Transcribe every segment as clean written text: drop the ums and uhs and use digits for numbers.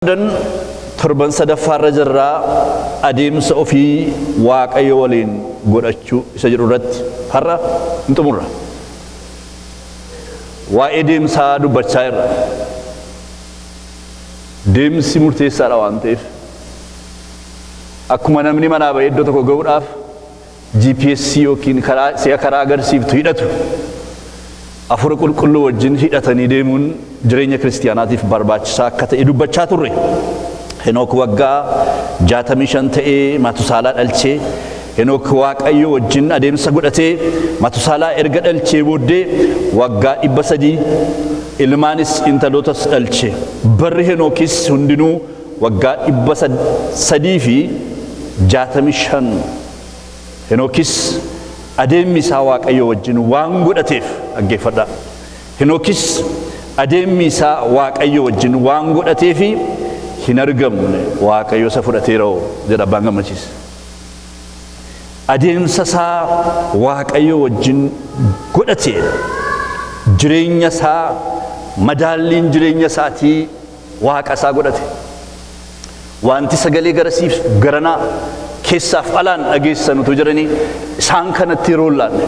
Qabdan torban sadaffaarra jirraa adeemsa ofii Waaqayyo waliin godhachuu isa jedhu irratti har'a hin xumurra. Waa'ee deemsaa dubbachaa jirra. Deemsi murteessaadha waan ta'eef akkuma namni manaa ba'ee iddoo tokko ga'uudhaaf GPS yookiin karaa si'a karaa agarsiiftu hidhatu, Hafuura Qulqulluu wajjin hidhatanii deemuun jireenya kiristiyaanaatiif barbaachisaa akka ta'e dubbachaa turre. Henook waggaa 65 ta'ee Matusaalaa dhalchee. Henook Waaqayyo wajjin adeemsa godhatee Matusaalaa erga dhalchee booddee waggaa 300 ilmaanis intalootas dhalche. Barri Henookis hundinuu waggaa 365. Henookis adeemmi isaa Waaqayyo wajjin waan godhateef, dhaggeeffadhaa. Henookis adeemmi isaa Waaqayyo wajjin waan godhateefi hin argamne, Waaqayyo isa fudhateera jedha abbaan gammachiise. Adeemsa isaa Waaqayyo wajjin godhateedha. Jireenya isaa, madaalliin jireenya isaatii Waaqa isaa godhate. Wanti sagalee garasiif garanaa keessaaf alaan dhageessan utuu jiranii isaan kanatti yeroo hin laanne.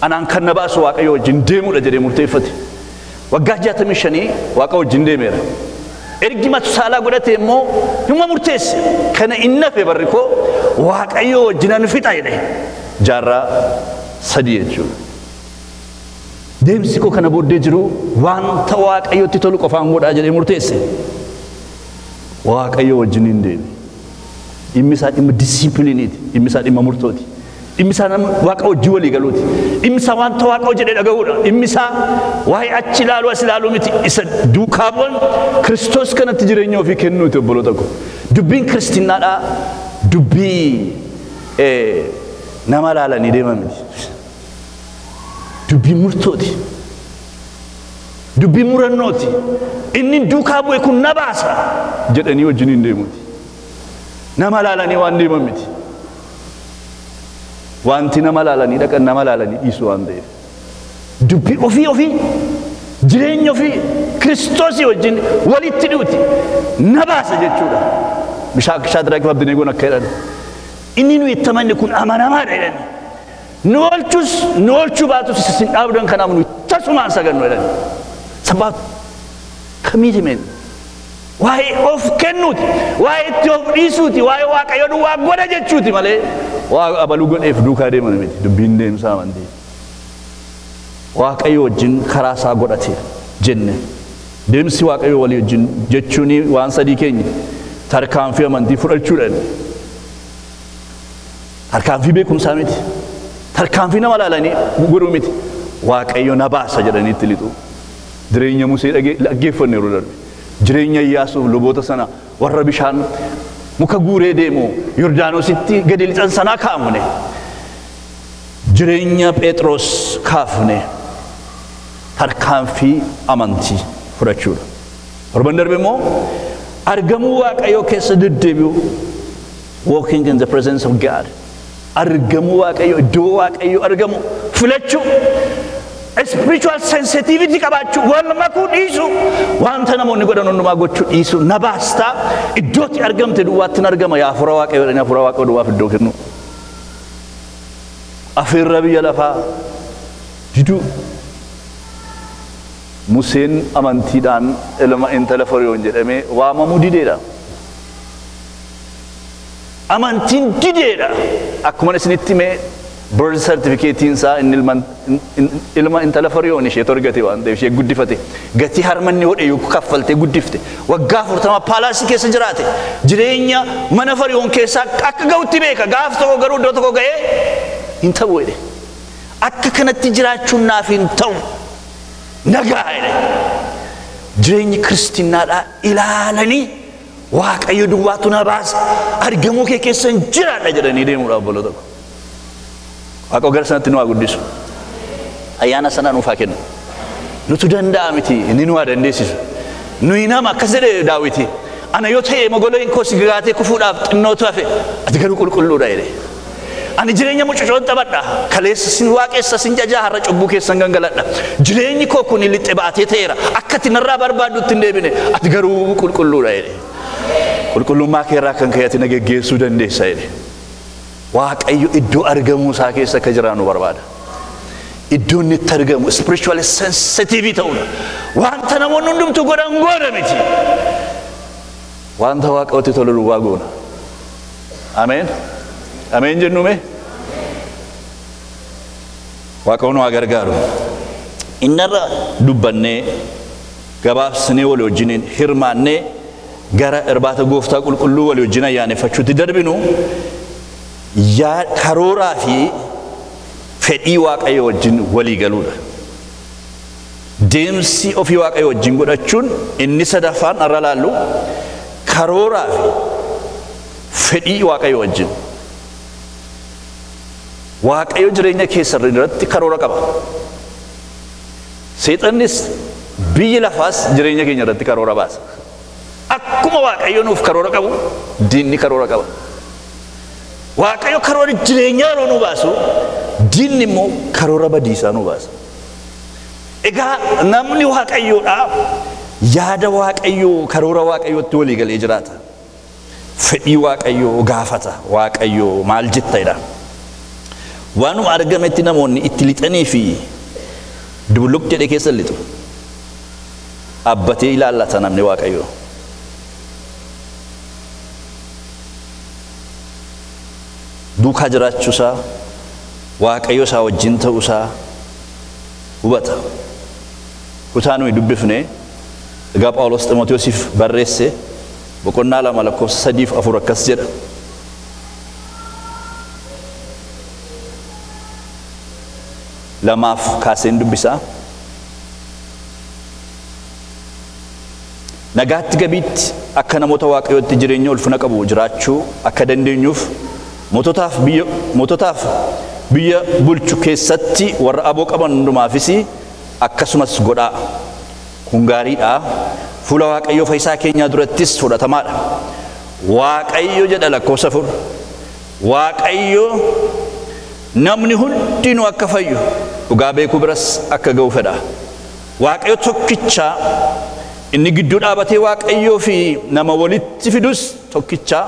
Anaan kan na baasu Waaqayyo wajjin deemuudha jedhee murteeffate. Waggaa 65 Waaqa wajjin deemeera. Ergi Matusaalaa godhate immoo hima murteesse. Kana inni hafe barri koo Waaqayyo wajjin an fixa jedhe. Jaarraa 3 jechuudha. Deemsi koo kana booddee jiru wanta Waaqayyotti tolu qofaan godhaa jedhee murteesse. Waaqayyo wajjin hin deeme. Dhimmi isaa dhimma disciplineiiti. Dhimmi isaa dhimma murtooti. Dhimmi isaa nama Waaqa wajjin walii galuuti. Dhimmi isaa wanta Waaqa jedhee dhaga'uudha. Dhimmi isaa waa'ee achi ilaaluu as ilaaluu miti. Isa duukaa bu'an Kiristoos kanatti jireenya ofii kennuuti, obboloota koo. Dubbiin kiristiinaadhaa dubbii nama ilaalanii deeman miti. Dubbii murtooti. Dubbii murannooti. Inni duukaa bu'e kun na baasa jedhanii wajjin hin deemuuti. Nama ilaalanii waan deeman miti. Wanti nama ilaalanii dhaqan nama ilaalanii dhiisu waan ta'eef. Dubbii ofii ofii, jireenya ofii Kiristoosii wajjin walitti dhi'uti. Na baasa jechuudha. Mishaaq, Shaadraak fi Abdineegoon akka jedhan. Inni nuyi itti amanne kun amanamaadha jedhani. Nu oolchus nu oolchuu baatus isin dhaabdan kanaaf nuyi tasumaan sagannu jedhani. Sabaa commitment. Waa'ee of kennuuti, waa'ee itti of dhiisuuti, waa'ee Waaqayyo duwwaa godha jechuuti malee waa abaluu godheef duukaa deeman miti dubbiin deemsaa amantii. Waaqayyo wajjin karaa isaa godhate jenne. Deemsi Waaqayyo walii wajjin jechuun waan sadii keenya: tarkaanfii amantii fudhachuudhaan. Tarkaanfii beekumsaa miti. Tarkaanfii nama ilaalanii godhuu miti. Waaqayyo na baasa jedhanii itti lixu. Jireenya Musee dhaggeeffanne yeroo darbe. Jireenya Iyyaasuuf luboota sana warra bishaan muka guuree deemu Yordaanositti gadi lixan sanaa kaafne. Jireenya Phexros kaafne. Tarkaanfii amantii fudhachuudha. Torban darbe immoo argamuu Waaqayyoo keessa deddeebi'u, walking in the presence of God. Argamuu Waaqayyoo, iddoo Waaqayyoo argamu filachuu. Spiritual sensitivity qabaachuu, wal makuu dhiisuu, wanta namoonni godhan hundumaa gochuu dhiisuu, na baastaa iddootti argamte duwwaatti argama yaa hafuura Waaqayyoo jedhanii hafuura Waaqayyoo duwwaaf iddoo kennu. Afeerra biyya lafaa diduu. Museen amantiidhaan ilma intala Fariyoon jedhamee waamamuu dideedha. Amantiin dideedha. Akkuma isinitti himee, birth certificate isaa inni ilma intala Fariyoon isheetu argate waan ta'eef ishee guddifate. Gatii harmanni hodhe yookiin kaffaltee guddifte. Waggaa 40 palaceii keessa jiraate. Jireenya mana Fariyoon keessaa akka ga'utti beeka. Gaaf tokko garuu iddoo tokko ga'ee hin ta'u jedhe. Akka kanatti jiraachuun naaf hin ta'u. Nagaa jedhe. Jireenyi kiristiinaadhaa ilaalanii Waaqayyo duwwaatu na baasa, argamuu kee keessa hin jiraadha jedhanii deemuudhaaf, obboloota tokko. Waaqa gara sanatti nu haa guddisu. Ayyaana sana nuuf haa kennu. Nutu danda'a miti, inni nu haa dandeessisu. Nuyi nama akkas jedhe Daawiti. Ana yoo ta'e mogoleen koo sigaatee kufuudhaaf xinnootu hafe, ati garuu qulqulluudha jedhe. Ani jireenya mucucoon taphadha. Kaleessa sin waaqessa sin jajaa har'a cubbuu keessan gangaladha. Jireenyi koo kun lixxe baatee ta'eera. Akka ati narraa barbaaddutti hin deebine. Ati garuu qulqulluudha jedhe. Qulqullummaa keerraa kan ka'e ati na geggeessuu dandeessa jedhe. Waaqayyo iddoo argamuu isaa keessa akka jiraannu barbaada. Iddoo inni itti argamu spiritually sensitive ta'uudha. Wanta namoonni hundumtuu godhan goona miti. Wanta Waaqayyotti tolu duwwaa goona. Ameen. Ameen jennume? Waaqayyo nu haa gargaaru. Innarra dubbannee gabaabsinee walii wajjiniin hirmaannee gara irbaata gooftaa qulqulluu walii wajjin ayyaaneffachuutti darbinu yaa karooraa fi fedhii Waaqayyo wajjin walii galuudha. Deemsi ofii Waaqayyo wajjin godhachuun inni sadaffaan har'a laallu karooraa fi fedhii Waaqayyo wajjin. Waaqayyo jireenya keessan irratti karoora qaba. Seexannis biyyi lafaas jireenya keenya irratti karoora baasa. Akkuma Waaqayyo nuuf karoora qabu, diinni karoora qaba. Waaqayyo karoora jireenyaa yeroo nu baasu, diinni immoo karoora badiisaa nu baasa. Egaa namni Waaqayyoodhaa yaada Waaqayyoo karoora Waaqayyootti walii galee jiraata. Fedhii Waaqayyoo gaafata. Waaqayyoo maal jetta jedha. Waanuma argametti namoonni itti lixanii fi dubluq jedhe keessa lixu. Abbatee ilaallata namni Waaqayyoo. Duukaa jiraachuusaa, Waaqayyo isaa wajjin ta'uusaa hubata. Kutaa nuyi dubbifne egaa Phaawulos Ximootiyoosiif barreesse boqonnaa 2 lakkoofsa 3 fi 4 akkas jedha. Lamaaf kaaseen dubbisaa. Nagaatti gabiitti akka namoota Waaqayyootti jireenya ulfina qabu jiraachuu akka dandeenyuuf moototaaf biyya bulchu keessatti warra aboo qaban hundumaafis akkasumas godhaa. Kun gaariidha. Fuula Waaqayyoo fayyisaa keenyaa durattis fudhatamaadha. Waaqayyo jedha lakkoofsa 4. Waaqayyo namni hundinuu akka fayyu dhugaa beekuu biras akka ga'u fedha. Waaqayyo tokkicha inni gidduu dhaabatee Waaqayyoo fi nama walitti fidus tokkicha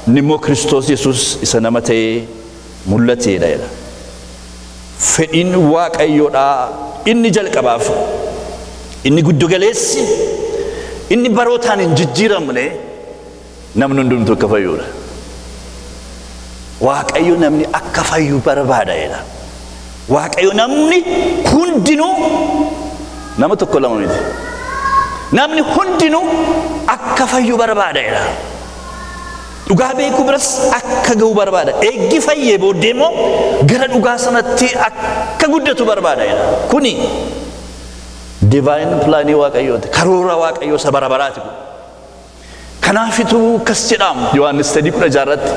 inni immoo Kiristoos Yesuus isa nama ta'ee mul'ateedha jedha. Fedhiin Waaqayyoodhaa inni jalqabaaf inni giddu galeessi inni barootaan hin jijjiiramne namni hundumtuu akka fayyuudha. Waaqayyo namni akka fayyu barbaada jedha. Waaqayyo namni hundinuu nama tokko lama miti. Namni hundinuu akka fayyu barbaada jedha. Dhugaa beekuu biras akka ga'u barbaada. Eeggi fayyee booddee immoo gara dhugaa sanatti akka guddatu barbaada jedha. Kuni divine plan Waaqayyooti. Karoora Waaqayyoo isa bara baraati kun. Kanaafituu akkas jedhamu Yohaannis 3:16 irratti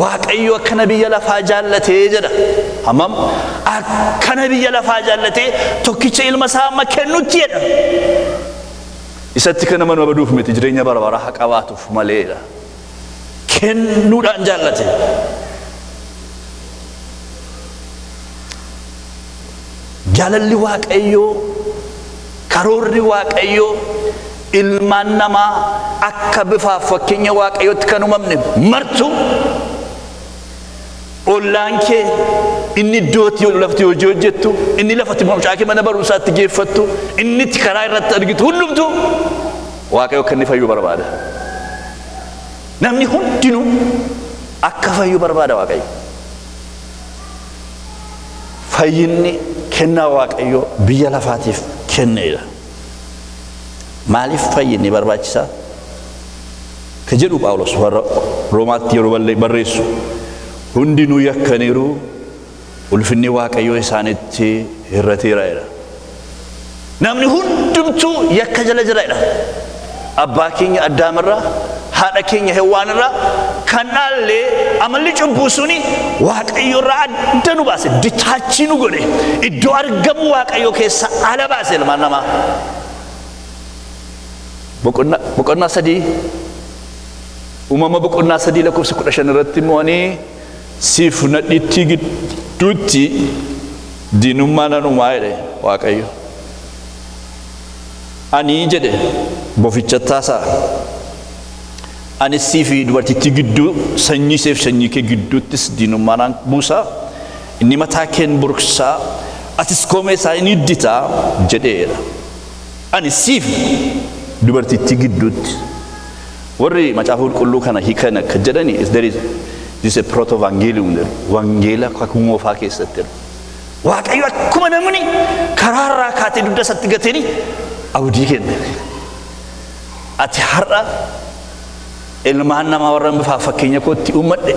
Waaqayyo akkana biyya lafaa jaallatee jedha. Hammam akkana biyya lafaa jaallatee tokkicha ilma isaa amma kennutti jedha. Isatti kan nama baduuf miti jireenya bara baraa haa qabaatuuf maleedha. Kennuudhaan jaallate. Jaalalli Waaqayyoo, karoorri Waaqayyoo ilmaan namaa akka bifaaf fakkeenya Waaqayyootti kan uumamne martu ollaan kee inni iddootti lafti hojii hojjettu, inni lafatti mucaa kee mana barumsaatti geeffattu, inni itti karaa irratti argitu hundumtu Waaqayyo akka inni fayyu barbaada. Namni hundinuu akka fayyu barbaada Waaqayyo. Fayyinni kennaa Waaqayyo biyya lafaatiif kenneedha. Maaliif fayyinni barbaachisaa? Ka jedhu Phaawulos warra Roomaatti yeroo barreessu hundinuu yakkaniiru ulfinni Waaqayyoo isaanitti hir'ateera jedha. Namni hundumtuu yakka jala jira jedha. Abbaa keenya Addaamirraa, haadha keenya Hewwaanirraa kan dhaallee amalli cubbuu suni Waaqayyo irraa adda nu baase, ditaachii nu godhe, iddoo argamu Waaqayyo keessa ala baase ilmaan namaa. Boqonnaa 3 uumama boqonnaa 3 lakkoofsa 15 irratti immoo ani Siif nadhittii gidduutti diinummaa nan uumaa jedhe Waaqayyo. Ani jedhe boficha taasaa. Ani siif dubartittii gidduu sanyii seef sanyii kee gidduuttis diinummaa nan buusaa. Inni mataa keen burqsaa atis koomee isaa inni hidditaa jedheera. Ani siif dubartittii gidduutti. Warri macaafa qulqulluu kana hiikan akka jedhani there is this is a proto-evangelium jedhu. Wangeela kakuu moofaa keessatti jedhu. Waaqayyo akkuma namni karaarraa kaatee dugda isaatti gateeni abdii kenne. Ati har'a ilmaan namaa warra bifaaf fakkeenya kootti uummadhe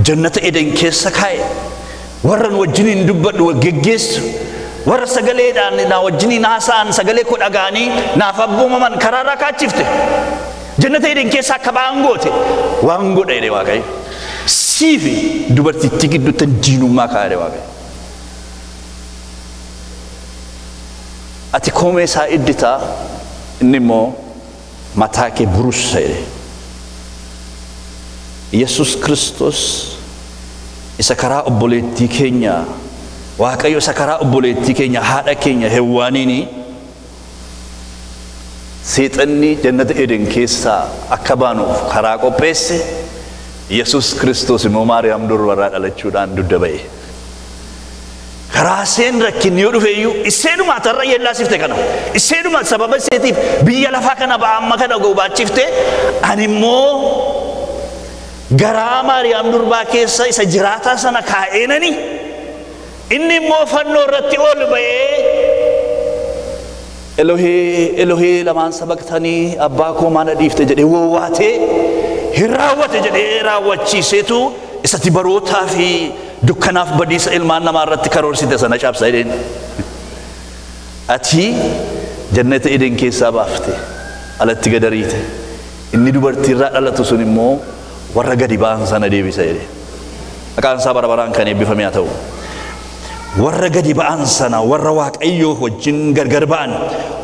jannata Eden keessa kaa'e warra nu wajjiniin dubbadhu wal geggeessu warra sagaleedhaan na wajjiniin haasa'an sagalee koo dhaga'anii naaf abboomaman karaarraa kaachifte jannata Eden keessa akka ba'an goote waan godha jedhe Waaqayyo. Siifi dubartittii gidduutti diinummaa kaa'e jedhe Waaqayyo. Ati koomee isaa idditaa inni immoo mataa kee burussa jedhe. Yesus Kiristoos isa karaa obboleettii keenya Waaqayyo isa karaa obboleettii keenya haadha keenya Hewwaaniini seexanni jannata Eden keessaa akka baanuuf karaa qopheesse Yesus Kiristoos immoo Maariyaam durbarraa dhalachuudhaan dugda ba'e. Karaa seen rakkinni yoo dhufe iyyuu iseenuma tarra yeellaasifte kana iseenuma sababa iseetiif biyya lafaa kana ba'a amma kana gobaachifte ani immoo garaa Maariyaam durbaa keessa isa jiraataa sana kaa'eenani inni immoo fannoo irratti ol ba'ee Elohee Elohee lamaan sabaqtanii abbaa koo maana dhiifte jedhee wowwaatee hin raawwate jedhee raawwachiiseetu isatti barootaa fi dukkanaaf badiisa ilmaan namaa irratti karoorsite sana cabsa jedheen. Ati jannata Eden keessaa baafte alatti gadariite inni dubartiirraa dhalatu sun immoo warra gadi ba'an sana deebisa jedhe. Maqaan isaa bara baraan kan eebbifame haa ta'u. Warra gadi ba'an sana warra Waaqayyoo wajjin gargar ba'an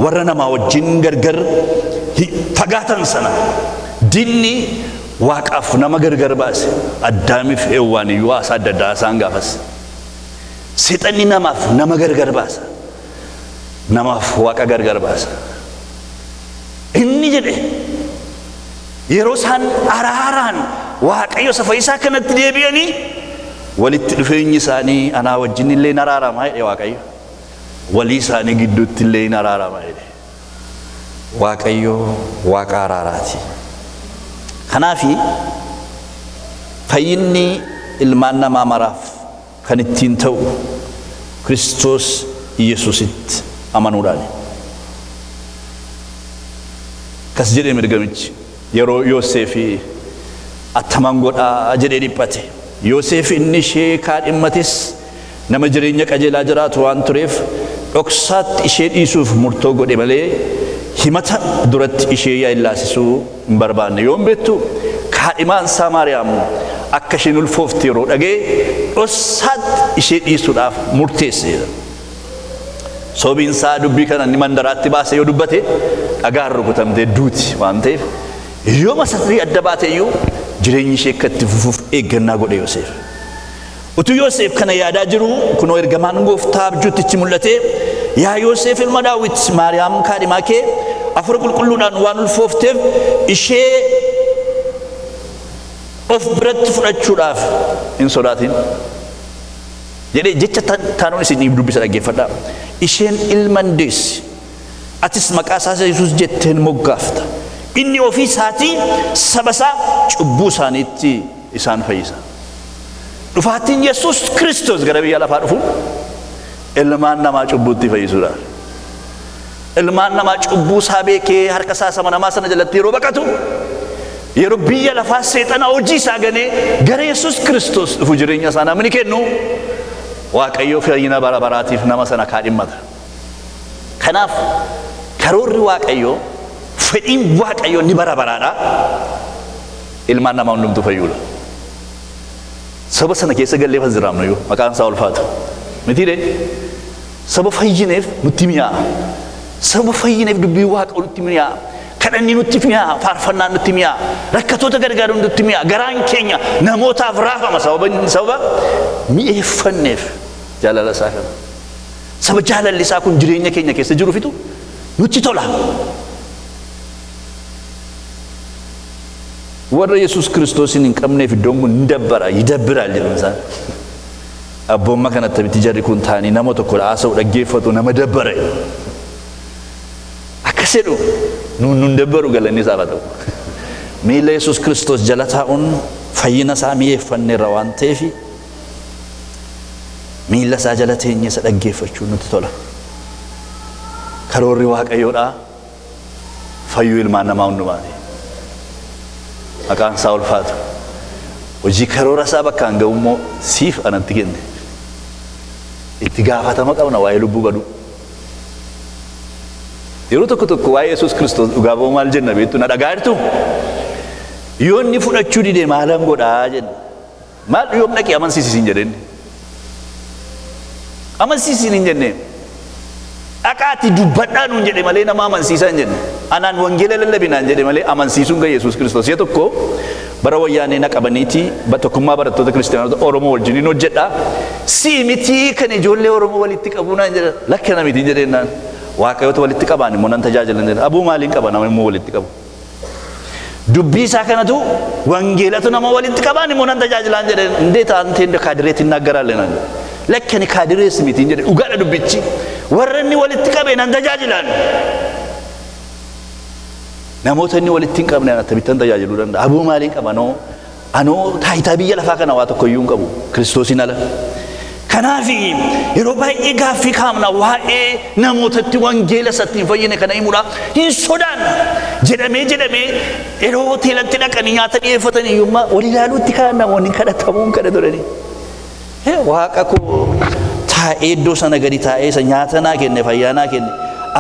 warra namaa wajjin gargar fagaatan sana diinni Waaqaaf nama gargar baase Addaamiif Hewwaan iyyuu haasaa adda addaa isaan gaafas. Seexanni namaaf nama gargar baasa. Namaaf Waaqa gargar baasa. Inni jedhe yeroo isaan araaraan Waaqayyo safa isaa kanatti deebi'anii walitti dhufeenyi isaanii anaa wajjin illee hin araaramaa jedhe Waaqayyo. Walii isaanii gidduutti illee hin araaramaa jedhe. Waaqayyo Waaqa araaraati. Kanaafi fayyinni ilmaan namaa maraaf kan ittiin ta'u Kiristoos Yesuusitti amanuudhaani. Kas jedhee mirgamichi yeroo Yoosefi attaman godhaa jedhee dhiphate. Yoosef inni ishee kaadhimmates nama jireenya qajeelaa jiraatu waan tureef dhoksaatti ishee dhiisuuf murtoo godhe malee himata duratti ishee yeellaasisuu hin barbaanne. Yoom beektu kaadhimaan isaa Maariyaam akka isheen ulfoofte yeroo dhagee dhoksaatti ishee dhiisuudhaaf murteesse. Sababiin isaa dubbii kana inni mandaraatti baasee yoo dubbate dhagaan rukutamtee duuti waan ta'eef yoo masatrii adda baate iyyuu jireenyi ishee akka itti fufuuf eeggannaa godhe Yoosef. Utuu Yoosef kana yaadaa jiru kunoo ergamaan gooftaa abjuutichi mul'ate yaa Yoosef ilma Daawit Maariyaam kaadhimaa kee hafuura qulqulluudhaan waan ulfoofteef ishee of biratti fudhachuudhaaf hin sodaatin jedhee jecha taanuun isiniif dubbisa dhaggeeffadhaa. Isheen ilma hin deessi atis maqaa isaa Yesuus jetteen moggaafta. Inni ofii isaatii saba isaa cubbuu isaaniitti isaan fayyisa. Dhufaatiin Yesuus Kiristoos gara biyya lafaa dhufuun ilmaan namaa cubbuutti fayyisuudhaaf. Ilmaan namaa cubbuu isaa beekee harka isaa sama namaa sana jalatti yeroo baqatu yeroo biyya lafaa seexana hojii isaa ganee gara Yesuus Kiristoos dhufu jireenya isaa namni kennu Waaqayyo fayyina bara baraatiif nama sana kaadhimmata. Kanaaf karoorri Waaqayyoo fedhiin Waaqayyoo ni bara baraadha. Ilmaan namaa hundumtuu fayyuudha. Saba sana keessa gallee faziraamnu iyyuu maqaan isaa ulfaatu. Mitiiree saba fayyineef nutti mi'aa'a. Saba fayyineef dubbii Waaqayyoo nutti mi'aa'a. Kadhanni nutti mi'aa, faarfannaan nutti mi'aa, rakkatoota gargaaruun nutti mi'aa, garaan keenya namootaaf raafama sababa mi'eeffanneef jaalala isaa kana. Saba jaalalli isaa kun jireenya keenya keessa jiruufitu nutti tola. Warra Yesuus Kiristoosin hin qabneef iddoon kun hin dabbara, yidabbiraal jedhu isaan. Abboomma kanatti miti jarri kun taa'anii nama tokko haasa'u dhaggeeffatu nama dabbara. Akkas jedhu nuun nun dabbaru galanni isaaf haa ta'u. Miila Yesuus Kiristoos jala taa'uun fayyina isaa mi'eeffanneerra waan ta'eef miila isaa jala teenyee isa dhaggeeffachuun nutti tola. Karoorri Waaqayyoodhaa fayyuu ilmaan namaa hundumaati. Maqaan isaa ulfaatu. Hojii karoora isaa bakkaan ga'u immoo siif anatti kenne. Itti gaafatama qabna waa'ee lubbuu baduu. Yeroo tokko tokko waa'ee Yesuus Kiristoos dhugaa ba'uu maal jenna beektu na dhagaa jirtu? Yoo inni fudhachuu dide maalan godhaa jenna. Maal yoom dhaqee amansiisisin jedheen? Amansiisisin hin jenne. Dhaqaati dubbadhaa nuun jedhe malee nama amansiisaa hin jenne. Anaan wangeela lallabinaan jedhe malee amansiisuun kan Yesuus Kiristoos. Si'a tokko bara wayyaanee na qabaniiti tokkummaa barattoota kiristaanota Oromoo wajjin hin hojjedha. Si miti kan ijoollee Oromoo walitti qabuu naan jedha. Lakka na miti hin jedheen naan. Waaqayyoota walitti qabaan immoo nan tajaajilan jedha. Abuu maaliin qaba nama immoo walitti qabu. Dubbii isaa kanatu wangeelatu nama walitti qabaan immoo nan tajaajilaan jedhe. Indee taantee kaadireetti naggaraalle naan jedhe. Lakka ni kaadirees miti hin jedhe. Dhugaadha dubbichi. Warra inni walitti qabe nan tajaajilaan. Namoota inni walitti hin qabne akkamittan tajaajiluu danda'a? Abuu maaliin qaba noo? Anoo taayitaa biyya lafaa kana waa tokko iyyuu hin qabu. Kiristoosiin ala. Kanaaf yeroo baay'ee gaaffii kaamna waa'ee namootatti wangeela isatti hin fayyine kana himuudha. Hin sodaanna jedhamee jedhamee yeroo hoteelatti dhaqanii nyaata dhiyeeffatan iyyummaa wal ilaaluutti kaan namoonni kadhatamuu hin kadhatanii. Waaqa koo taa'ee iddoo sana gadi taa'ee isa nyaata naa kenne fayyaa naa kenne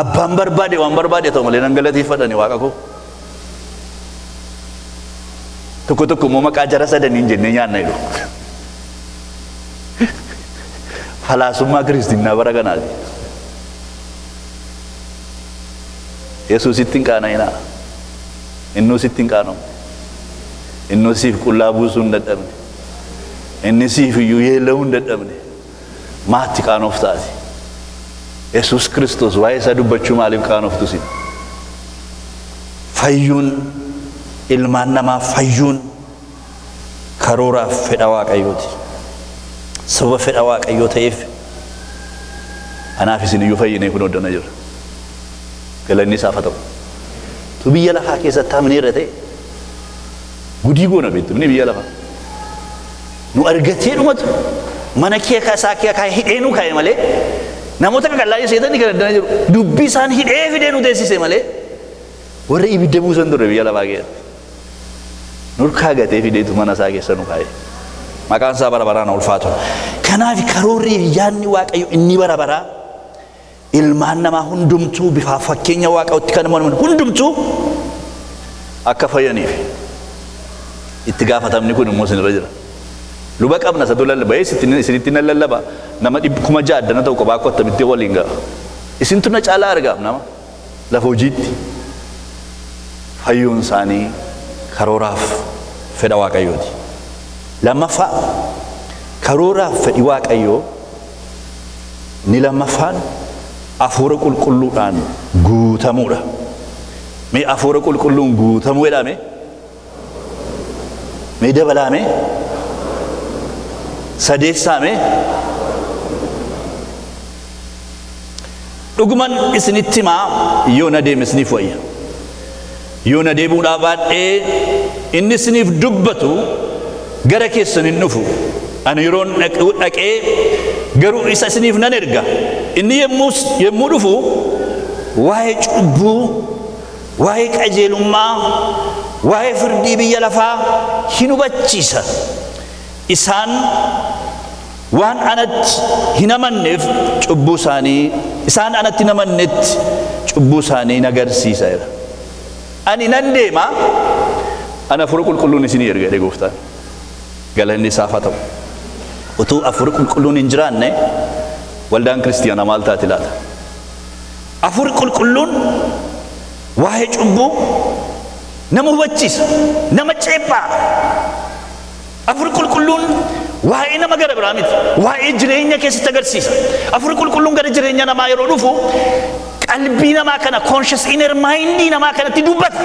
abbaan barbaade waan barbaade ta'u malee nan galateeffadhani waaqa koo. Tokko tokko immoo maqaa jara sadaniin jennee nyaanna jedhu. Falaasummaa kiristinnaa bara kanaati. Yesuusitti hin qaana'inaa. Innuu sitti hin qaana'u. Innuu siif qullaa buusuu hin dadhabne. Inni siif iyyuu yeella'uu hin dadhabne. Maatti qaanoof taati. Yesuus Kiristoos waa'ee isaa dubbachuu maaliif qaanooftu sin? Fayyuun ilmaan namaa fayyuun karooraaf fedha Waaqayyooti. Sababa fedha Waaqayyoo ta'eef anaaf isin iyyuu fayyinee kun hoddana jira. Galanni isaaf haa ta'u. Tu biyya lafaa keessatti hamneerra ta'e gudii goona beektu ni biyya lafaa. Nu argatee dhumatu mana kee kaasaa kee kaa'ee hidhee nu kaa'e malee namoota qaqallaa seetanii kan addana jiru dubbii isaan hidhee fidee nu teessise malee warra ibidda buusan turre biyya lafaa keessatti. Nurkaa gatee fideetu mana isaa keessa nu kaa'e. Maqaan isaa bara baraan ulfaatu. Kanaaf karoorri yaadni Waaqayyo inni bara baraa ilmaan namaa hundumtuu bifa fakkeenya Waaqayyootti kan uumaman hundumtuu akka fayyaniif itti gaafatamni kun immoo isinirra jira. Luba qabna isa lallaba isinitti nan lallaba nama 6,000 addana ta'u kophaa akkamitti waliin ga'a. Isintu na caalaa argaam nama lafa hojiitti. Fayyuun isaanii karooraaf fedha Waaqayyooti. Lammaffaa karooraaf fedhi Waaqayyoo ni lammaffaan hafuura qulqulluudhaan guutamuudha. Mee hafuura qulqulluun guutamuu jedhame? Mee dabalaame? Sadeessaame? Dhuguman isinitti himaa yoo na deeme isiniif wayya. Yoo na deemuudhaa baadhee inni isiniif dubbatu gara keessan hin dhufu. Ani yeroon dhaqee garuu isa isiniif nan erga. Inni yemmuu dhufu waa'ee cubbuu, waa'ee qajeelummaa, waa'ee firdii biyya lafaa hin hubachiisa. Isaan waan anatti hin amanneef cubbuu isaanii isaan anatti hin amannetti cubbuu isaanii hin agarsiisa jedha. Ani nan deema ana hafuura qulqulluun isinii erga jedhe gooftaan. Galanni isaaf haa ta'u. Utuu hafuura qulqulluun hin jiraanne waldaan kiristiyaanaa maal taati laata? Hafuurri qulqulluun Waa'ee cubbuu nama hubachiisa, nama ceephaa. Hafuurri qulqulluun waa'ee nama gara biraa miti, waa'ee jireenya keessatti agarsiisa. Hafuurri qulqulluun gara jireenya namaa yeroo dhufu qalbii namaa kana, conscious inner mind namaa kanatti dubbata.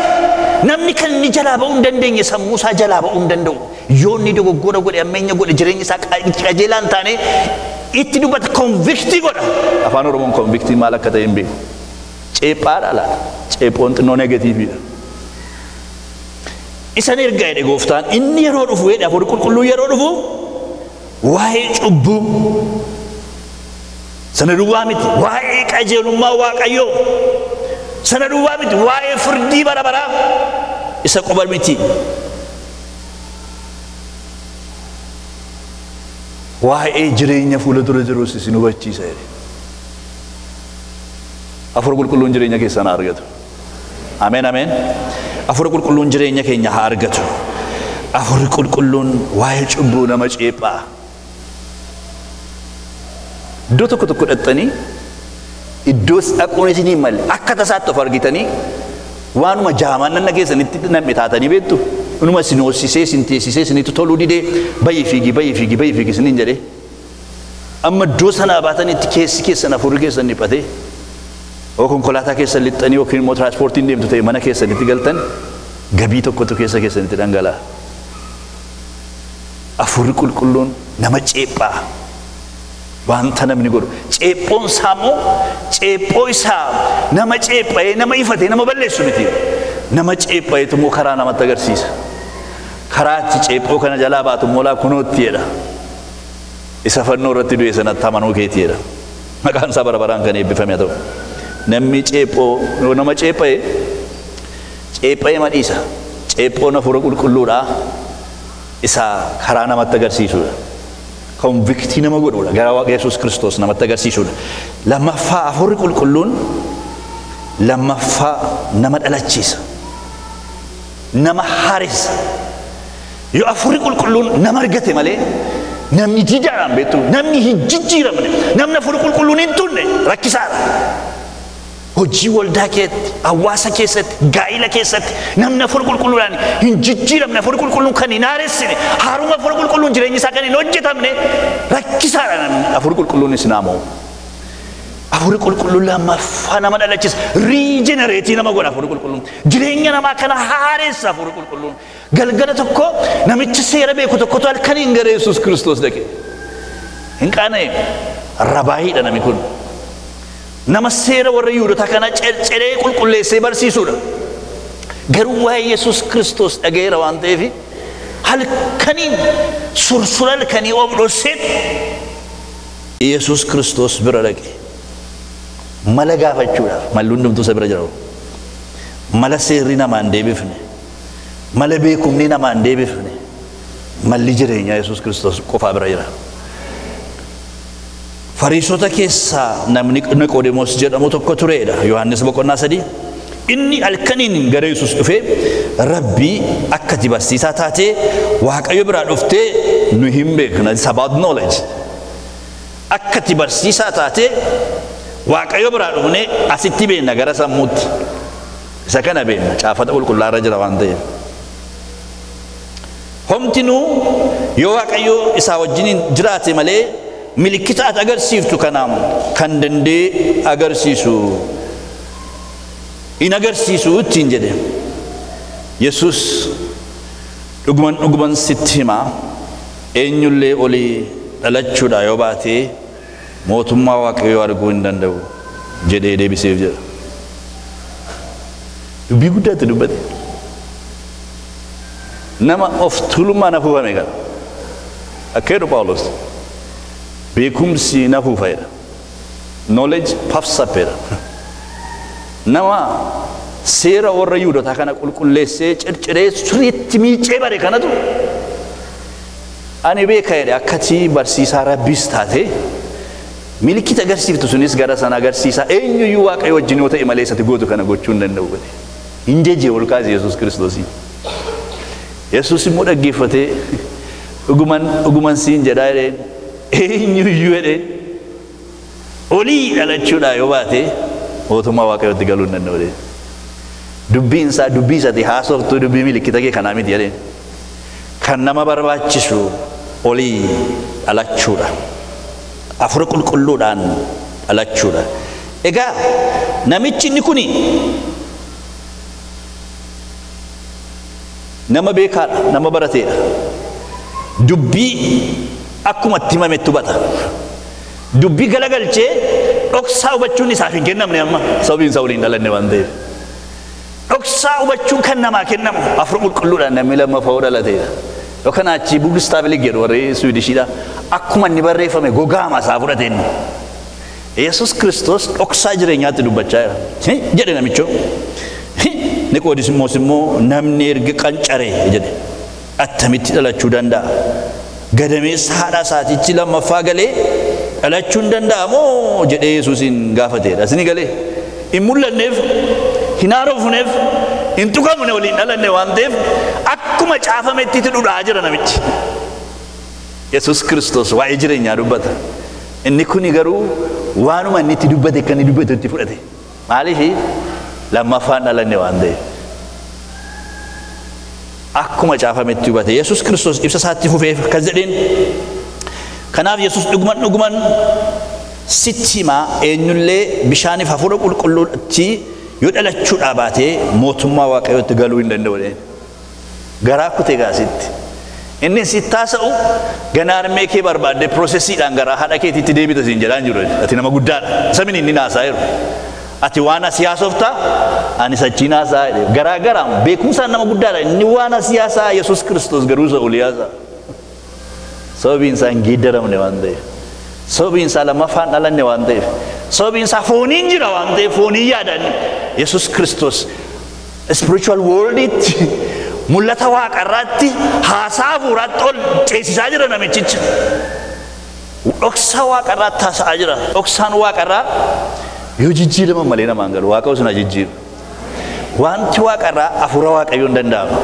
Namni kan inni jalaa ba'uu hin dandeenye sammuu isaa jalaa ba'uu hin danda'u. Yoo inni dogoggora godhe, ammeenya godhe, jireenya isaa qajeelaa hin taane itti dubbata, convictii godha. Afaan Oromoon convictii maal akka ta'e hin beeku. Ceephaadha laata? Ceephoon xinnoo negatiiviidha. Isan erga jedhe gooftaan, inni yeroo dhufu jedhe hafuurri qulqulluu yeroo dhufu waa'ee cubbuu sana duwwaa miti, waa'ee qajeelummaa Waaqayyoo sana duwwaa miti, waa'ee firdii bara baraa isa qofa miti. Waa'ee jireenya fuula dura jirus isin hubachiisa jedhe. Hafuurri qulqulluun jireenya keessan haa argatu. Ameen ameen. Hafuurri qulqulluun jireenya keenya haa argatu. Hafuurri qulqulluun waa'ee cubbuu nama ceephaa. Iddoo tokko tokko dhaxxanii iddoo dhaquun isin hin malle akka tasaatti of argitanii waanuma jaamaan nanna keessanitti nam'e taatanii beektu. Inuma isin hoosisee isin teessisee isinitti toluu didee bayii fiigi bayii fiigi bayii fiigi isiniin jedhee. Amma iddoo sanaa baatanitti keessi keessan hafuurri keessan dhiphatee yoo konkolaataa keessan lixxanii yookiin immoo tiraanspoortiin deemtu ta'e mana keessanitti galtan gabii tokkotu keessa keessanitti dhangala'a. Hafuurri qulqulluun nama ceephaa. Wanta namni godhu ceephoon isaa immoo ceephoo isaa nama ceepha'ee nama ifatee nama balleessu miti. Nama ceepha'eetu immoo karaa namatti agarsiisa. Karaa itti ceephoo kana jalaa baatu immoo laa kunootti jedha. Isa fannoo irratti du'e sanatti amanuu keeti jedha. Maqaan isaa bara baraan kan eebbifame haa ta'u. Namni ceephoo yoo nama ceepha'e ceepha'ee madhiisa. Ceephoon hafuura qulqulluudhaa isa karaa namatti agarsiisudha. Convictii nama godhudha. Gara Waaqa Yesuus Kiristoos namatti agarsiisudha. Lammaffaa hafuurri qulqulluun lammaffaa nama dhalachiisa. Nama haaressa. Yoo hafuurri qulqulluun nama argate malee namni didaadhaan beektu, namni hin jijjiiramne, namni hafuurri qulqulluun hin tunne rakkisaadha. Hojii waldaa keessatti, hawaasa keessatti, gaa'ila keessatti namni hafuura qulqulluudhaan hin jijjiiramne, hafuurri qulqulluun kan hin haaressine, haaruma hafuura qulqulluun jireenyi isaa kan hin hojjetamne rakkisaadha namni. Hafuurri qulqulluun isin haa mo'u. Hafuurri qulqulluun lammaffaa nama dhalachiisa, riijenereetii nama godha hafuurri qulqulluun. Jireenya namaa kana haaressa hafuurri qulqulluun. Galgala tokko namichi seera beeku tokkotu halkaniin gara Yesuus Kiristoos dhaqe. Hin qaana'e, rabaayiidha namni kun. Nama seera warra Yihuudotaa kana cerceree qulqulleessee barsiisudha. Garuu waa'ee Yesuus Kiristoos dhaga'eera waan ta'eef halkaniin sursura halkanii of dhosseetu Yesuus Kiristoos bira dhaqe. Mala gaafachuudhaaf malli hundumtuu isa bira jira. Mala seerri namaa hin deebifne, mala beekumni namaa hin deebifne, malli jireenyaa Yesuus Kiristoos qofaa bira jira. Fariisota keessaa namni Niqoodemos jedhamu tokko tureedha. Yohaannis boqonnaa 3. Inni halkaniin gara Yesuus dhufee Rabbii akka ati barsiisaa taatee Waaqayyo biraa dhuftee nu hin beekna. It's about knowledge. Akka ati barsiisaa taatee Waaqayyo biraa dhufnee asitti beekna gara sammuutti. Isa kana beekna caafata qulqullaa'aa irra jira waan ta'eef. Homtinuu yoo Waaqayyo isaa wajjin jiraate malee milikkita ati agarsiiftu kanaam kan danda'e agarsiisu in agarsiisu ittiin jedhe. Yesuus dhuguman dhuguman sitti himaa eenyullee olii dhalachuudha yoo baate mootummaa Waaqayyoo arguu hin danda'u jedhee deebiseef jedha. Dubbii guddaatti dubbate. Nama of tuulummaan hafuufame kana. Akka jedhu Phaawulos beekumsi na hafuufa jedha. Knowledge puffs up jedha. Nama seera warra Yihuudotaa kana qulqulleessee circiree sirriitti miicee bare kanatu ani beeka jedhe akkati barsiisaa Rabbiis taate milikkita agarsiiftu sunis gara sana agarsiisa eenyuyyuu Waaqayyo wajjin yoo ta'e malee isatti gootu kana gochuu hin danda'u godhe. Hin jejje ol kaase Yesuus Kiristoosii. Yesuus immoo dhaggeeffatee dhuguman dhuguman siin jedhaa jedheen eenyuyyuu jedheen olii dhalachuudhaa yoo baate mootummaa Waaqayyootti galuu hin danda'u jedheen. Dubbiin isaa dubbii isaati haasoftuu dubbii milikkita kee kanaa miti jedheen. Kan nama barbaachisu olii dhalachuudha. Hafuura qulqulluudhaan dhalachuudha. Egaa namichi inni kuni nama beekaadha, nama barateedha. Dubbii akkuma itti himametti hubata. Dubbii galagalchee dhoksaa hubachuun isaaf hin kennamne amma sababiin isaa waliin dhalanne waan ta'eef. Dhoksaa hubachuun kan namaa kennamu hafuura qulqulluudhaan namni lammaffaa dhalateedha. Yookaan achi Bugistaabilik jedhu warri Suwidishiidha. Akkuma inni barreeffame gogaama isaa fudhate inni. Yesuus Kiristoos dhoksaa jireenyaatti dubbachaa jira. Jedhe namichoo. Niqoodimoos immoo namni erga qancaree jedhe attamitti dhalachuu danda'a? Gadameessa haadha isaatiitti lammaffaa galee dhalachuu hin danda'a moo jedhee Yesuusin gaafateedha. Isin galee hin mul'anneef, hin haarofneef, hin tuqamne waliin dhalanne waan ta'eef akkuma caafametti itti dhudhaa jira namichi. Yesuus Kiristoos waa'ee jireenyaa dubbata. Inni kuni garuu waanuma inni itti dubbate kan inni dubbatu itti fudhate. Maaliif lammaffaan dhalanne waan ta'eef. Akkuma caafametti hubate. Yesuus Kiristoos ibsa isaatti fufeef akkas jedheen. Kanaaf Yesuus dhuguman dhuguman sitti himaa eenyullee bishaaniif hafuura qulqulluutti yoo dhalachuudhaa baatee mootummaa Waaqayyootti galuu hin danda'u jedheen. Garaa kutee gaasitti. Inni sitti haasa'u ganaa harmee kee barbaadde piroosesiidhaan garaa haadha keetiitti deebita siin jedhaan jiru. Ati nama guddaadha. Isa mini inni haasaa jiru. Ati waan asii haasofta ani sachiin haasaa jedhe. Garaa garaan beekumsaan nama guddaadha. Inni waan asii haasaa Yesuus Kiristoos garuu isa olii haasaa. Sababiin isaa hin geeddaramne waan ta'eef. Sababiin isaa lammaffaan dhalanne waan ta'eef. Sababiin isaa fooniin jira waan ta'eef fooniin yaadan. Yesuus Kiristoos spiritual worlditti mul'ata waaqarraatti haasaa hafuuraatti ol ceesisaa jira namichicha. Dhoksaa waaqarraatti haasa'aa jira. Dhoksaan waaqarraa yoo jijjiiraman malee namaan galu. Waaqa osoo na jijjiiru. Wanti waaqarraa hafuura Waaqayyoon danda'ama.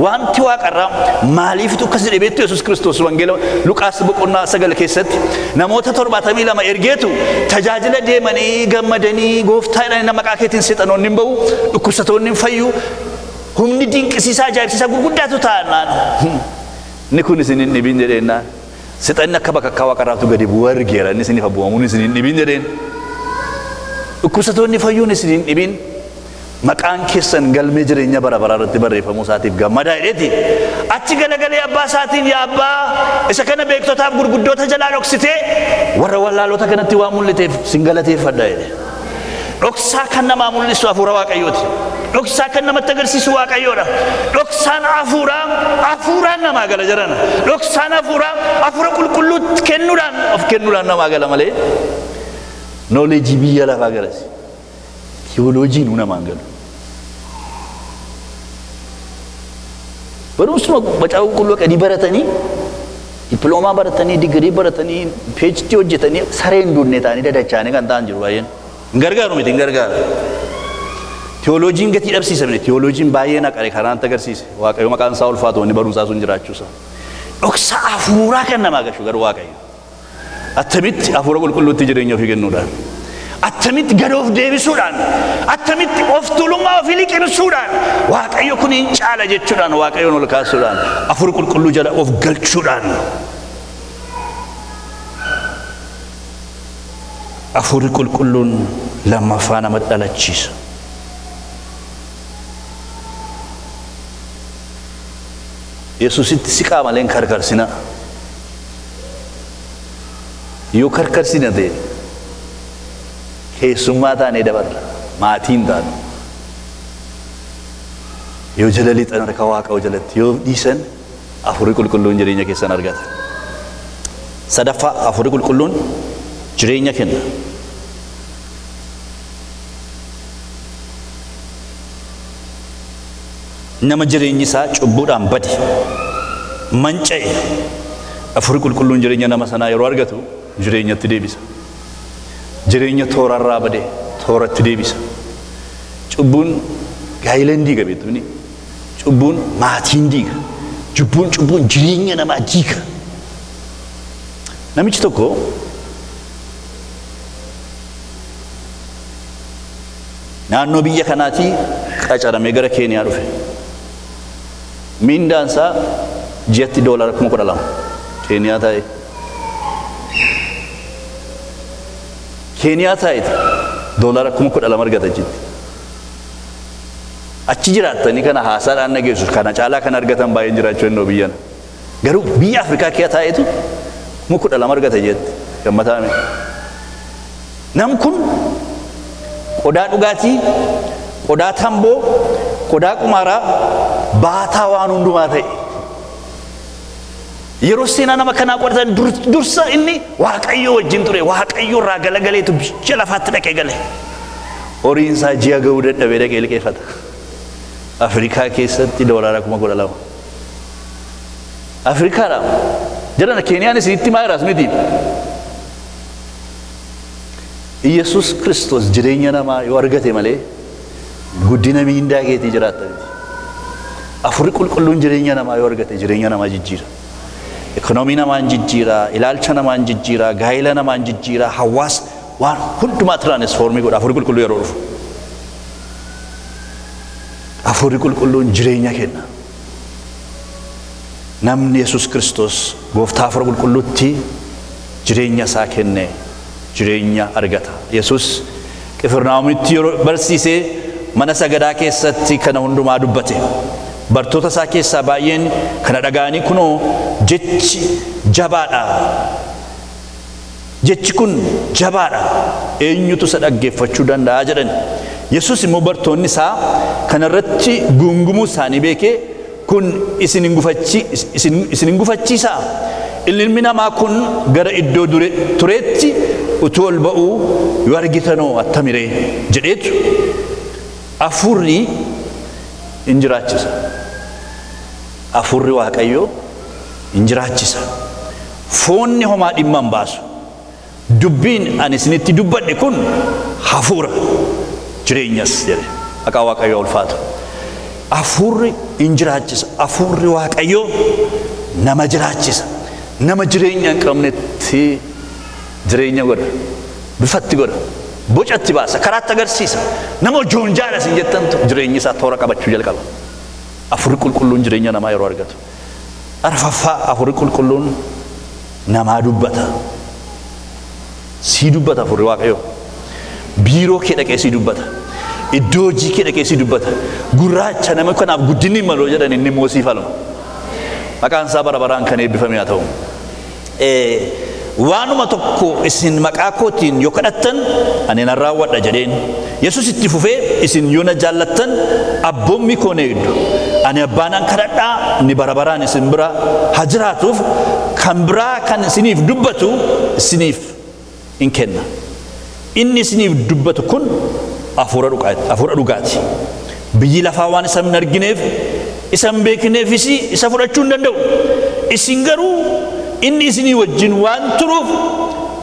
Wanti waaqarraa maaliifitu akkas jedhee beektu Yesuus Kiristoos wangeela Luqaas boqonnaa 9 keessatti namoota 72 ergeetu tajaajila deemanii gammadanii gooftaa jedhanii nama maqaa keetiin seexanoonni hin ba'u, dhukkubsatoonni hin fayyu, humni dinqisiisaa ajaa'ibsiisaa gurguddaatu ta'an. Inni kun isin hin dhibin jedheenna. Seexanni akka bakakkaa waaqarraatu gadi bu'u argeera inni isiniif abbu'amuun isin hin dhibin jedheen. Dhukkubsatoonni fayyuun isin hin dhibin. Maqaan keessan galmee jireenya bara baraa irratti barreeffamuu isaatiif gammadaa jedheeti. Achi galagalee abbaa isaatiin yaa abbaa isa kana beektotaaf gurguddoota jalaa dhoksitee warra wallaalota kanatti waan mul'iteef sin galateeffadha jedhe. Dhoksaa kan namaa mul'isu hafuura Waaqayyooti. Dhoksaa kan namatti agarsiisu Waaqayyoodha. Dhoksaan hafuuraa hafuuraan namaa gala jedhana. Dhoksaan hafuuraa hafuura qulqulluutti kennuudhaan of kennuudhaan namaa gala malee nooleejii biyya lafaa galasi. Tiyooloojii nuu namaan galu. Barumsuma macaafa qulqulluu qadii baratanii dippiloomaa baratanii digirii baratanii PhD hojjetanii saree hin duunne ta'anii dadachaanii kan ta'an jiru baay'een. Hin gargaaru miti hin gargaaru. Tiyooloojiin gatii dhabsiisa miti. Tiyooloojiin baay'ee naqare karaan agarsiise. Waaqayyo maqaan isaa ulfaatu wanni barumsaa sun jiraachuusaa. Dhoksa hafuuraa kan namaa gashu garuu Waaqayyo. Attamitti hafuura qulqulluutti jireenya ofii kennuudhaan. Attamitti gad of deebisuudhaan, attamitti of tuulummaa ofii liqimsuudhaan, Waaqayyo kun hin caala jechuudhaan, Waaqayyoon ol kaasuudhaan, hafuura qulqulluu jala of galchuudhaan. Hafuurri qulqulluun lammaffaa nama dhalachiisa. Yesuusitti siqaa malee hin karkarsina. Yoo karkarsina ta'e keessummaa taanee dabarra, maatii hin taanu. Yoo jala lixan harka Waaqayyoo jalatti yoo dhiisan hafuurri qulqulluun jireenya keessan argata. Sadaffaa hafuurri qulqulluun jireenya kenna. Nama jireenyi isaa cubbuudhaan bade manca'e hafuurri qulqulluun jireenya nama sanaa yeroo argatu jireenyatti deebisa. Jireenya toorarraa bade tooratti deebisa. Cubbuun gaa'ela hin diiga beektu. Cubbuun maatii hin diiga. Cubbuun jireenya namaa diiga. Namichi tokko naannoo biyya kanaatii Qacaramee gara Keeniyaa dhufe. Mindaan isaa ji'atti $12,000 Keeniyaa taa'e. Keeniyaa taa'eeti $12,000 argata achitti. Achi jiraattanii kana haasaadhaan dhageessu kana caalaa kan argatan baay'een jiraachuu danda'u biyyana. Garuu biyya Afrikaa keessa taa'eetu 12,000 argata jetti gammataame. Nam kun qodaa dhugaatii, qodaa tamboo, qodaa qumaaraa baataa waan hundumaa ta'e. Yeroo seenaa nama kanaa qoratan dursa inni Waaqayyo wajjin ture, Waaqayyo irraa galagaleetu biyya lafaatti dhaqee gale. Horiin isaa ji'a ga'uu dadhabee dhaqee liqeeffata. Afrikaa keessatti $12,000. Afrikaadha. Jedhana Keeniyaan isinitti himaa jiraas miti. Iyesuus Kiristoos jireenya namaa yoo argate malee guddina miindaa keetii jiraatta miti. Hafuurri qulqulluun jireenya namaa yoo argate jireenya namaa jijjiira. Ekonoomii namaan jijjiira, ilaalcha namaan jijjiira, gaa'ela namaan jijjiira, hawaasa waan hundumaa tiraanisfoormii godha hafuurri qulqulluu yeroo dhufu. Hafuurri qulqulluun jireenya kenna. Namni Yesuus Kiristoos gooftaa hafuura qulqulluutti jireenya isaa kenne jireenya argata. Yesuus Qifirnaahomitti yeroo barsiisee mana sagadaa keessatti kana hundumaa dubbate. Bartoota isaa keessaa baay'een kana dhaga'anii kunoo jechi jabaadha. Jechi kun jabaadha. Eenyutu isa dhaggeeffachuu danda'a jedhan. Yesuus immoo bartoonni isaa kanarratti gungumuu isaanii beekee kun isin hin gufachiisaa. Ilmi namaa kun gara iddoo tureetti utuu ol ba'uu yoo argitanoo attamiree jedheetu hafuurri hin jiraachisa. Hafuurri Waaqayyoo hin jiraachisa. Foonni homaa dhimma hin baasu. Dubbiin ani isinitti dubbadhe kun hafuura jireenyas jedhe. Maqaa Waaqayyoo ulfaatu. Hafuurri hin jiraachisa. Hafuurri Waaqayyoo nama jiraachisa. Nama jireenya hin qabnetti jireenya godha. Bifatti godha. Bocatti baasa. Karaatti agarsiisa. Nama joonjaadha isin jettantu jireenyi isaa toora qabachuu jalqaba. Hafuurri qulqulluun jireenya namaa yeroo argatu. Arfaffaa hafuurri qulqulluun namaa dubbata. Sii dubbata hafuurri Waaqayyoo. Biiroo kee dhaqee sii dubbata. Iddoo hojii kee dhaqee sii dubbata. Gurraacha nama kanaaf guddinni hin malu jedhan inni immoo sii falma. Maqaan isaa bara baraan kan eebbifame haa ta'u. Waanuma tokko isin maqaa kootiin yoo kadhattan ani nan raawwadha jedheen. Yesuus itti fufee isin yoo na jaallattan abboommi koo na eegdu. Ani abbaanaan kadhadhaa inni bara baraan isin bira haa jiraatuuf kan biraa kan isiniif dubbatu isiniif hin kenna. Inni isiniif dubbatu kun hafuura dhugaati. Biyyi lafaa waan isa hin argineef isa hin beekneefis isa fudhachuu hin danda'u. Isin garuu inni isinii wajjin waan turuuf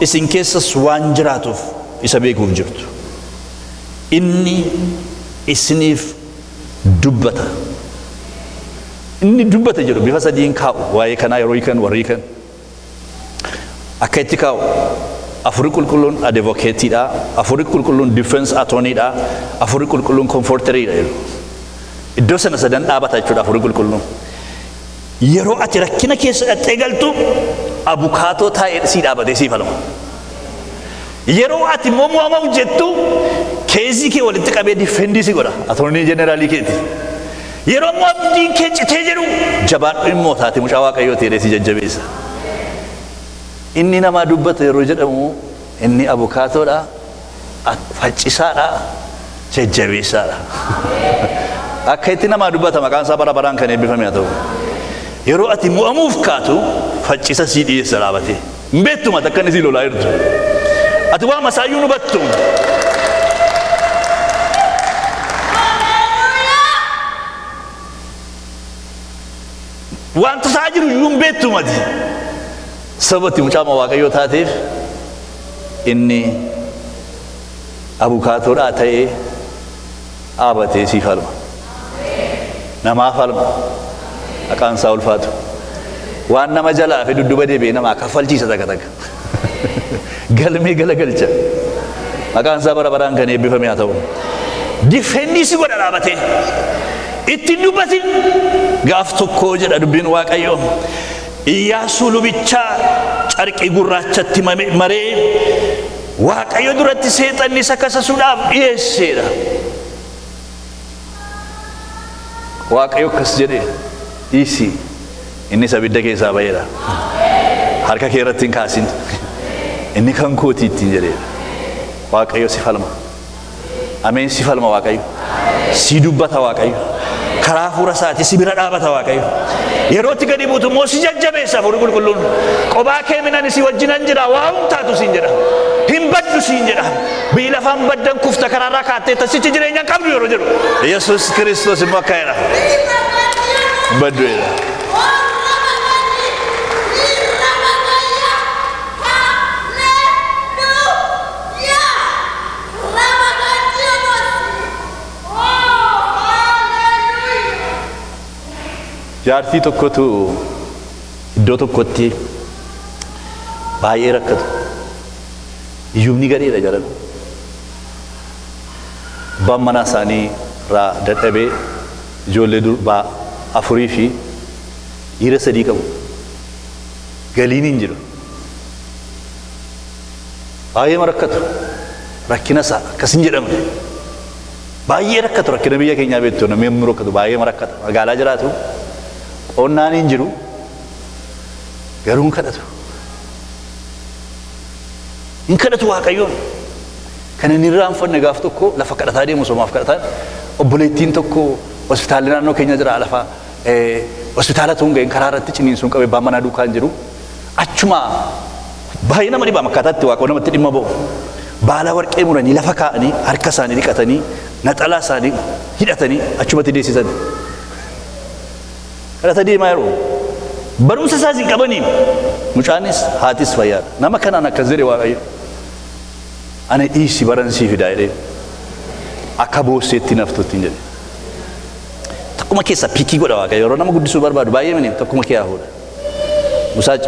isin keessas waan jiraatuuf isa beekuuf jirtu. Inni isiniif dubbata. Inni dubbata jedhu bifa sadiin kaa'u waa'ee kanaa yeroo hiikan warri hiikan. Akka itti kaa'u hafuurri qulqulluun advocateidha, hafuurri qulqulluun defense attorneyidha, hafuurri qulqulluun comforteridha jedhu. Iddoo sana sadan dhaabata jechuudha hafuurri qulqulluun. Yeroo ati rakkina keessa dhaqxee galtu abukaatoo taa'ee sii dhaabatee sii falma. Yeroo ati immoo mo'amaaf jettu keezii kee walitti qabee difendii si godha attorney generaalii keeti. Yeroo immoo abdiin kee citee jedhu jabaadhu immoo taate mucaa Waaqayyoo ta'ee si jajjabeessa. Inni namaa dubbata yeroo jedhamu inni abukaatoodha, faccisaadha, jajjabeessaadha. Akka itti namaa dubbata maqaan isaa bara baraan kan eebbifame haa ta'u. Yeroo ati mo'amuuf kaatu faccisa sii dhiyeessa dhaabatee. Hin beektu mata akka inni sii lolaa jirtu. Ati waa masaayyuu nu battu. Wanta isaa jiru iyyuu hin beektu mati. Sababatti mucaa Waaqayyoo taateef inni abukaatoodhaa ta'ee dhaabatee sii falma. Namaa falma. Maqaan isaa ulfaatu. Waan nama jalaa fi dudduuba deebi'ee namaa kaffalchiisa takka takka. Galmee galagalcha. Maqaan isaa bara baraan kan eebbifame haa ta'u. Difeendii si godha dhaabatee. Ittiin dubbatin gaaf tokko jedha dubbiin Waaqayyoo. Iyyaasuu lubichaa carqii gurraachatti maree Waaqayyo duratti seexanni isa kasasuudhaaf dhiyeesseedha. Waaqayyo akkas jedhe dhiisi innis abidda keessaa ba'eera. Harka kee irratti hin kaasin. Inni kan kooti ittiin jedheera. Waaqayyo si falma. Ameen si falma Waaqayyo. Si dubbata Waaqayyo. Karaa hafuura isaatii si bira dhaabata Waaqayyo. Yerootti gadi buutu immoo si jajjabeessa hafuurri qulqulluun. Qobaa kee minan si wajjinan jira waa hundaatu siin jedha. Hin baddu siin jedha. Biyyi lafaan baddan kufta karaarraa kaattee tasichi jireenya qabdu yeroo jedhu. Yesuus Kiristoos immoo akka jedha. Baddu jedha. Jaartii tokkotu iddoo tokkotti baay'ee rakkatu. Iyyumni gadheedha jedhan. Abbaan manaa isaanii irraa dadhabee ijoollee durbaa 4 fi dhiira 3 qabu. Galiin hin jiru. Baay'ee rakkatu. Rakkina isaa akkas hin jedhamne. Baay'ee rakkatu rakkina biyya keenyaa beektu namni yommuu rakkatu baay'ee rakkata. Magaalaa jiraatu. Qonnaan hin jiru garuu hin kadhatu. Hin kadhatu Waaqayyoon. Kan inni irraanfanne gaaf tokko lafa kadhataa deemu somaaf kadhataa obboleettiin tokko hospitaalli naannoo keenya jira lafa hospitaala tun ga'een karaa irratti ciniinsuun qabee abbaan manaa duukaa hin jiru. Achuma baay'ee nama dhibama akkaataatti Waaqayyo namatti dhimma ba'u. Baala warqee muranii lafa kaa'anii harka isaanii dhiqatanii naxalaa isaanii hidhatanii achumatti deessisan. Kadhata deemaa yeroo barumsa isaas hin qabanii mucaanis haatis fayyaadha. Nama kanaan akkas jedhe Waaqayyo. Ana dhiisi baransii fidaa jedhee akka boosseetti naftutti hin jedhe. Tokkuma keessa piikii godha Waaqayyo yeroo nama guddisuu barbaadu baay'ee mini tokkuma kee hafuudha.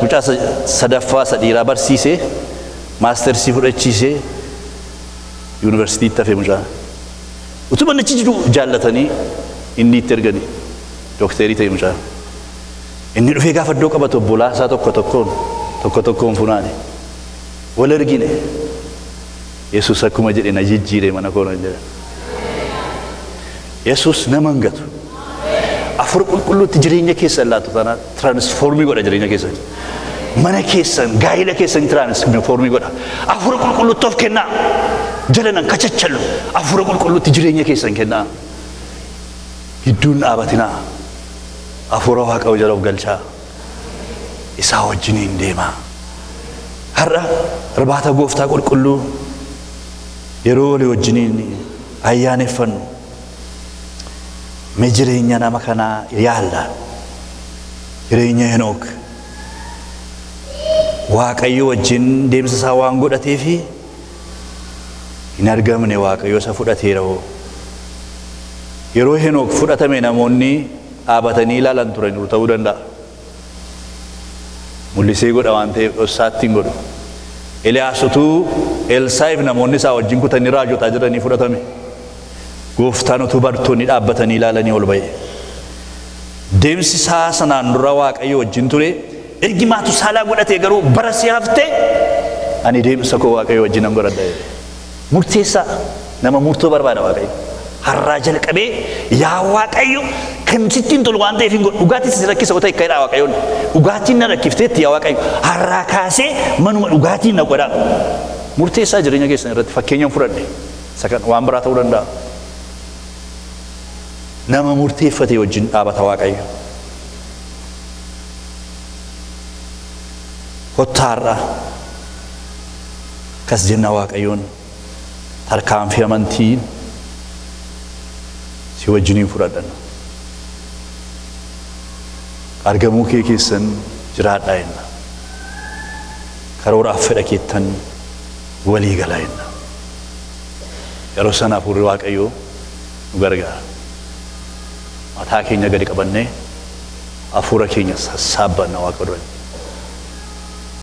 Mucaa sadaffaa isa dhiiraa barsiisee maastersii fudhachiisee yuunivarsiitiitti hafe mucaa. Utuma inni achi jiru jaallatanii inni itti erganii. Dookterii ta'e mucaa. Inni dhufee gaafa iddoo qabatu obbolaa isaa tokko tokkoon funaane. Wal argine. Yesuus akkuma jedhe na jijjiire mana koo nan jedha. Yesuus nama hin gatu. Hafuura qulqulluutti jireenya keessan laatu taanaan tiraansfoormii godha jireenya keessan. Mana keessan gaa'ila keessan tiraansfoormii godha. Hafuura qulqulluutti of kennaa. Jala nan kachachallu. Hafuura qulqulluutti jireenya keessan kennaa. Gidduun dhaabatinaa. Hafuura Waaqayyoo jala of galchaa. Isaa wajjiniin deemaa. Har'a irbaata gooftaa qulqulluu yeroo walii wajjiniin ayyaaneffannu mee jireenya nama kanaa yaalla. Jireenya Henook Waaqayyo wajjin deemsa isaa waan godhatee fi hin argamne Waaqayyo isa fudhateera hoo. Yeroo Henook fudhatame namoonni dhaabatanii ilaalan turaniiru ta'uu danda'a. Mul'isee godha waan ta'eef dhoksaatti hin godhu. Eliyaas utuu Elsaa'iif namoonni isaa wajjin kutanii raajotaa jiranii fudhatame. Gooftaan utuu bartoonni dhaabbatanii ilaalanii ol ba'e. Deemsi isaa sanaan dura Waaqayyo wajjin ture. Ergi Maatusaalaa godhatee garuu bara si haftee ani deemsa koo Waaqayyo wajjin nan godhadha jedhe. Murteessaa nama murtoo barbaada Waaqayyo. Har'aa jalqabee yaa Waaqayyo kan sitti hin tolu waan ta'eef hin godhu. Dhugaatiin si rakkisa ta'e akka jedha Waaqayyoon. Dhugaatiin na rakkifteetti yaa Waaqayyo. Har'aa kaasee manuma dhugaatiin na godha. Murteessaa jireenya keessan irratti fakkeenyaan fudhadhe. Sakan waan biraa ta'uu danda'a. Nama murteeffate wajjin dhaabata Waaqayyo. Kottaa har'a akkas jenna Waaqayyoon tarkaanfii amantiin si wajjiniin fudhadhanna. Argamuu kee keessan jiraadhaa jenna. Karooraaf fedha keettan walii galaa jenna. Yeroo sana hafuurri Waaqayyoo nu gargaara. Mataa keenya gadi qabannee hafuura keenya sassaabbanna Waaqa duratti.